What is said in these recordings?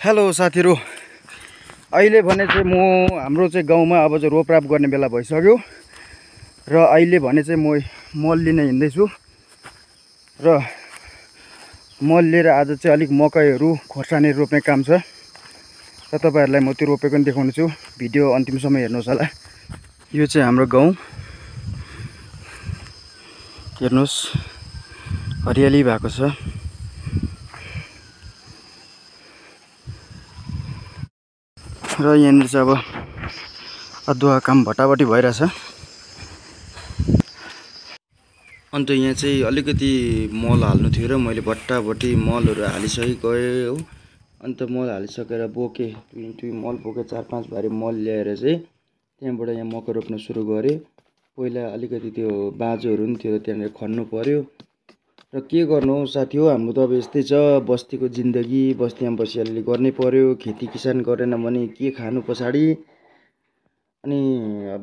Hello साथीहरु, अहिले भने चाहिँ म हाम्रो चाहिँ गाउँमा अब चाहिँ रोपराप गर्ने बेला भइसक्यो र अहिले भने चाहिँ म मल लिन हिँड्दैछु र मल लिएर आज चाहिँ अलिक मकैहरू खोर्सानी रोप्ने काम छ र तपाईहरुलाई म त्यो रोपेको पनि देखाउने छु। भिडियो अन्तिमसम्म हेर्नुहोस् होला। यो चाहिँ हाम्रो गाउँ हेर्नुहोस्, हरियाली भएको छ। र यहाँनिर चाहिँ अब अदुवा काम भटाभटी भइरहेछ। अन्त यहाँ चाहिँ अलिकति मल हाल्नु थियो र मैले भट्टाभटी मलहरू हालिसकेको हो। अन्त मल हालिसकेर बोके, मल बोके 4-5 भारी मल ल्याएर चाहिँ त्यहाँबाट यहाँ मकै रोप्न सुरु गरे। पहिला अलिकति त्यो बाँझोहरू पनि थियो, त्यहाँनिर खन्नु पर्यो र के गर्नु साथी हो, हाम्रो त अब यस्तै छ, बस्तीको जिन्दगी, बस्तीमा बसी अलिअलि गर्नै पर्यो। खेती किसान गरेन भने के खानु पछाडि, अनि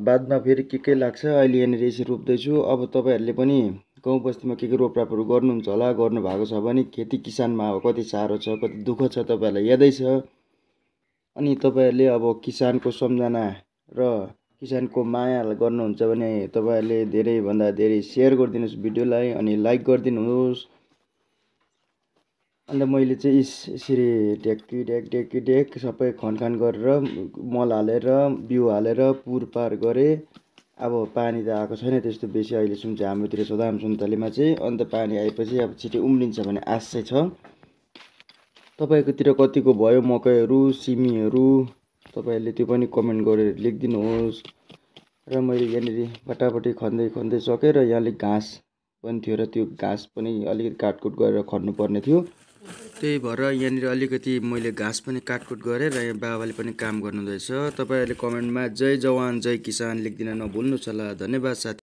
बादमा फेरि के लाग्छ। अहिले यहाँनिर यसरी रोप्दैछु। अब तपाईहरुले पनि गाउँ बस्तीमा के रोपरापहरू गर्नुहुन्छ होला, गर्नु भएको छ भने खेती किसानमा अब कति साह्रो छ, कति दुःख छ तपाईहरुलाई यादै छ। अनि तपाईहरुले अब किसानको सम्झना र किसानको माया गर्नुहुन्छ भने तपाईहरुले धेरै भन्दा धेरै शेयर गरिदिनुस् भिडियोलाई, अनि लाइक गरिदिनुहोस्। अन्त मैले चाहिँ यसरी ढेक सबै खनखान गरेर मल हालेर बिउ हालेर पुरपार गरे। अब पानी त आएको छैन त्यस्तो बेसी अहिलेसम्म चाहिँ हाम्रोतिर सदाम सुन्तलेमा चाहिँ। अन्त पानी आएपछि अब छिटै उम्रिन्छ भन्ने आश चाहिँ छ। तपाईकोतिर कतिको भयो मकैहरू, सिमीहरू, तपाईहरुले त्यो पनि कमेन्ट गरेर लेखिदिनुहोस्। र मैले यहाँनिर फटाफटी खन्दै सकेर यहाँ अलिक घाँस पनि थियो र त्यो घाँस पनि अलिकति काटकुट गरेर खन्नु पर्ने थियो। त्यही भएर यहाँनिर अलिकति मैले घाँस पनि काटकुट गरेँ र यहाँ बाबाले पनि काम गर्नुहुँदैछ। तपाईहरुले कमेन्टमा जय जवान जय किसान लेखिदिन नभुल्नुहोस् होला। धन्यवाद साथी।